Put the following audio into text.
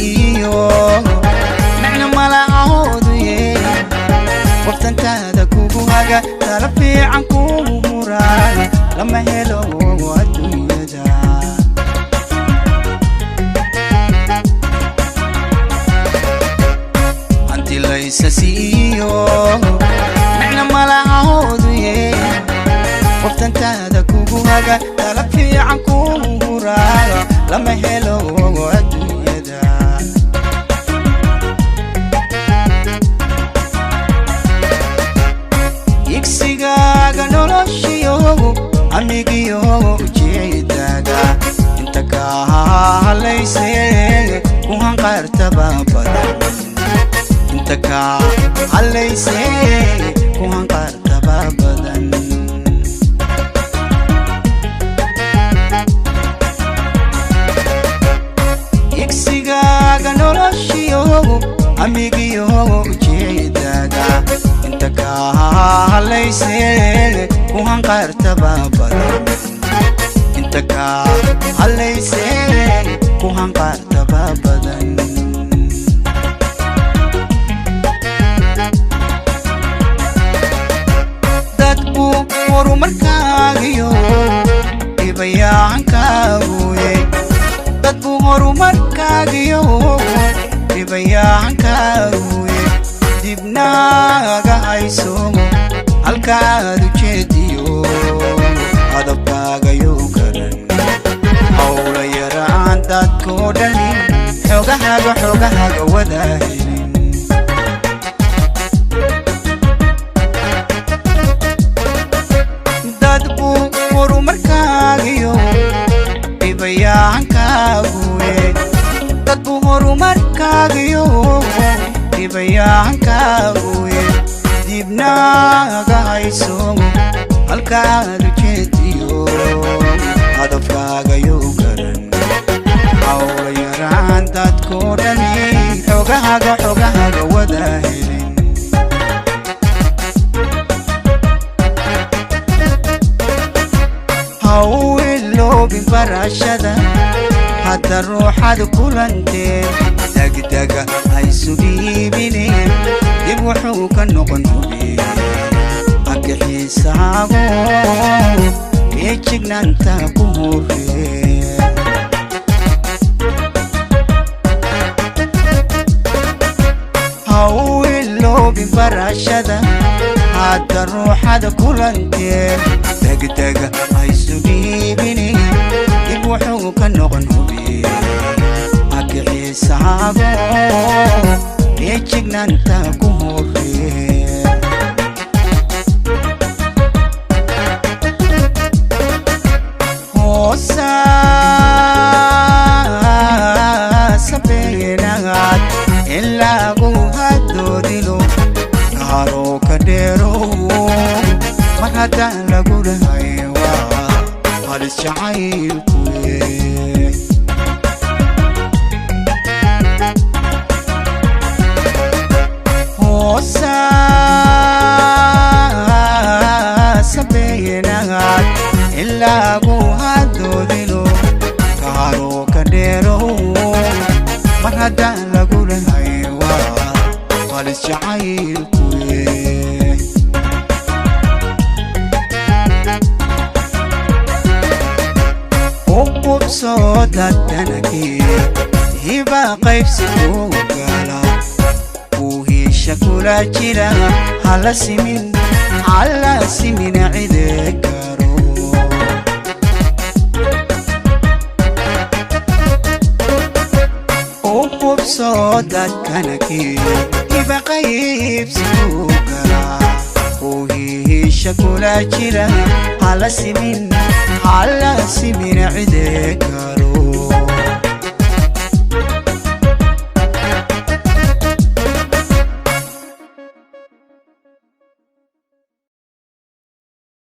Siiyo micno malacooduye, waftantaada kugu haga, tala fiican kugu muraan lama helo adduunyada. Hanti laysa siiyo micno malacooduye, waftantaada kugu haga, tala fiican kugu muraan lama helo adduunyada. Igsigaaga noloshiyogu amigiyo ujeedada inta kaa halayse ku hanqaartaba badan, inta kaa halayse ku hanqaartaba badan. Igsigaaga noloshiyogu amigiyo ujeedada inta kaa halayse ku hanqaartaba badan, inta kaa halayse ku hanqaartaba badan. Dadku horumarkaagiyo dhibayaankaaguye, dadku horumarkaagiyo dhibayaankaaguye, dibnaaga hayso halkaad ujeediyo hadabkaagayo garan howla yaraan dadkoo dhani xogahaga xogahaga wada helin. Dadku horumarkaagiyo dhibayaankaaguye, dadku horumarkaagiyo dhibayaankaaguye, dibnaaga hayso halkaad ujeediyo hadafkaagayo garan hawla yaraan dadkoo dhani xogahaga xogahaga wada helin. Hawiloobin barashada hadda ruuxaad kulanteen, degdega haysu dhiibineen, dib wuxuu ka noqon hubi agixiisaago feejignaanta ku horee. Hawiloobin barashada hadda ruuxaad kulanteen, degdega haysu dhiibinin, dib wuxuu ka noqon hubi agixiisaago feejignaanta ku horee. Hoosaasabeenaad in lagu hadoodilo kaharoo ka dheerow, mar haddaan lagu dhahay waa halis jacaylkuye. Hoosaasabeenaad in lagu hadoodilo kaharoo ka dheerow, mar haddaan lagu dhahay waa halis jacaylkuye. U qubsoo dadanakii hiba qaybsi kuu gala, uu hiisha kula jira, hala simin hala simin cide karo. U qubsoo dadkanakii hiba qaybsi kuu gala, uu hiisha kula jira, hala simin hala simin cide karo.